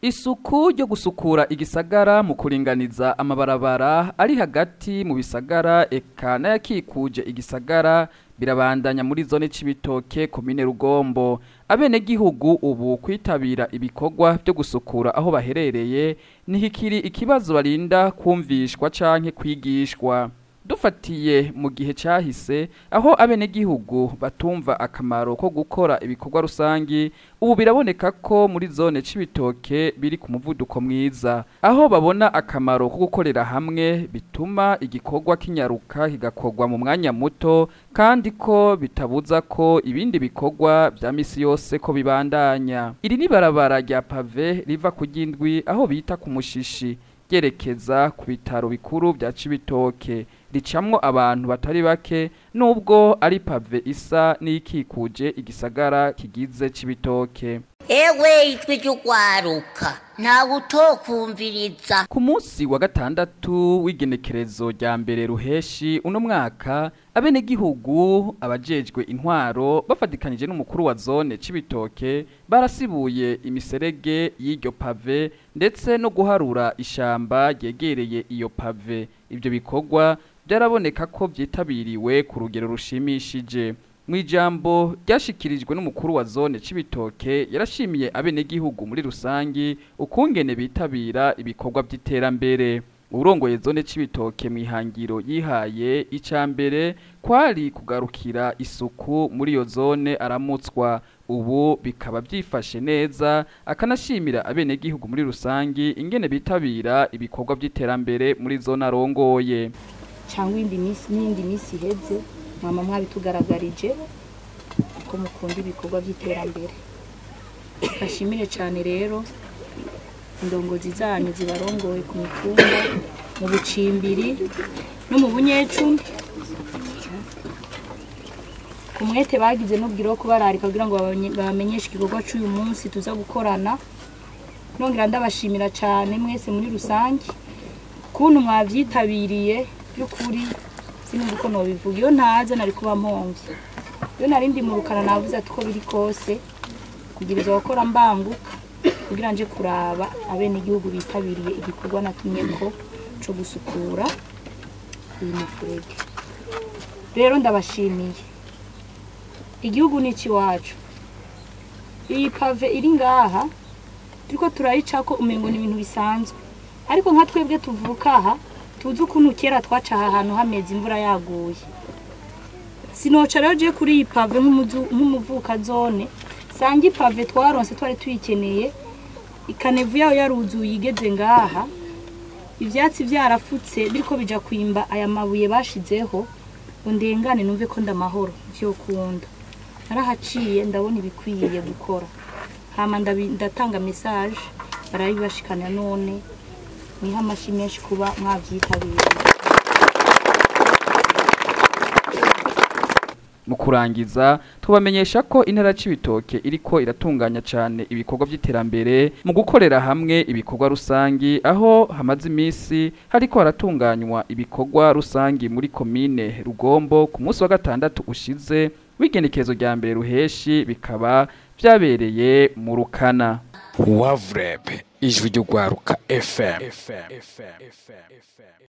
Isuku ryo gusukura igisagara mu kuringaniza amabarabara ari hagati mu bisagara eka n'ayakikuje igisagara birabandanya muri zone Cibitoke, komine Rugombo. Abenegihugu ubu kwitabira ibikorwa byo gusukura aho baherereye ntihikiri ikibazo barinda kumvishwa canke kwigishwa. Dufatiye mu gihe cahise aho abenegihugu batumva akamaro ko gukora ibikorwa rusangi, ubu biraboneka ko muri zone Cibitoke biri ku muvuduko mwiza, aho babona akamaro ko gukorera hamwe bituma igikorwa kinyaruka kigakorwa mu mwanya muto, kandi ko bitabuza ko ibindi bikorwa vya misi yose ko bibandanya. Iri ni barabara rya pave riva ku ry'indwi aho bita ku Mushishi ryerekeza ku bitaro bikuru vya Cibitoke, ricamwo abantu batari bake nubwo ari pave isa n'ikikuje igisagara kigize Cibitoke. Ewe, ijwi ry'ugwaruka, ntawe utokumviriza. Ku munsi wa gatandatu w'igenekerezo rya mbere ruheshi uno mwaka, abenegihugu, abajejwe intwaro bafatikanije n'umukuru wa zone Cibitoke barasibuye imiserege y'iryo pave ndetse no guharura ishamba ryegereye iyo pave. Ibyo bikorwa byaraboneka ko vyitabiriwe ku rugero rushimishije. Mu ijambo ryashikirijwe n'umukuru wa zone Cibitoke, yarashimiye abenegihugu muri rusangi ukungene bitabira ibikorwa by'iterambere. Urongoye zone Cibitoke mw'ihangiro yihaye icambere kwari kugarukira isuku muri iyo zone aramutswa, ubu bikaba byifashe neza, akanashimira abenegihugu muri rusangi ingene bitabira ibikorwa by'iterambere muri zone arongoye. Cyangwa indi minsi n'indi minsi iheze mama mwabitugaragarije ko mukunda ibikorwa by'iterambere. Bashimire cyane rero indongozi zanyu zibarongoye ku mitumba, mu bucimbiri no mu bunyecumi, ku mwete bagize n'ubwiro wo kubararika kugira ngo babamenyeshe igikorwa cy'uyu munsi tuza gukorana. Nongera ndabashimira cyane mwese muri rusange kuntu mwavyitabiriye. By'ukuri sinumva uko nobivuga, iyo ntaza nari kuba mpombye, iyo nari ndi mu Rukana navuze ati uko biri kose kugira gukora mbanguka kugira nje kuraba abenegihugu bitabiriye igikorwa natumye ko co gusukura uyu mufurege. Rero ndabashimiye, igihugu ni iwacu. Iyi pave iri ngaha turiko turayicako umengo ni ibintu bisanzwe, ariko nka twebwe tuvuka aha tuzi ukuntu kera twaca aha hantu hameze imvura yaguye. Sinoca rero je kuri iyi pave nk'umuvuka zone sanga ipave twaronse twari tuyikeneye, ikanevu yayo yaruzuye igeze ngaha, ivyatsi vyarafutse biriko bija kwimba aya mabuye bashizeho ngo ndengane numve ko ndamahoro vyokunda. Narahaciye ndabona ibikwiye gukora, hama ndatanga message barabibashikana, none niha amashi menshi kuba mwavyitabiriye. Mu kurangiza tubamenyesha ko intara Cibitoke iriko iratunganya cane ibikorwa vy'iterambere mu gukorera hamwe ibikorwa rusangi, aho hamaze imisi hariko haratunganywa ibikorwa rusangi muri komine Rugombo ku munsi wa gatandatu ushize w'igenekerezo rya mbere ruheshi, bikaba vyabereye mu Rukana. Wavreb, ijwi ry'ugwaruka FM.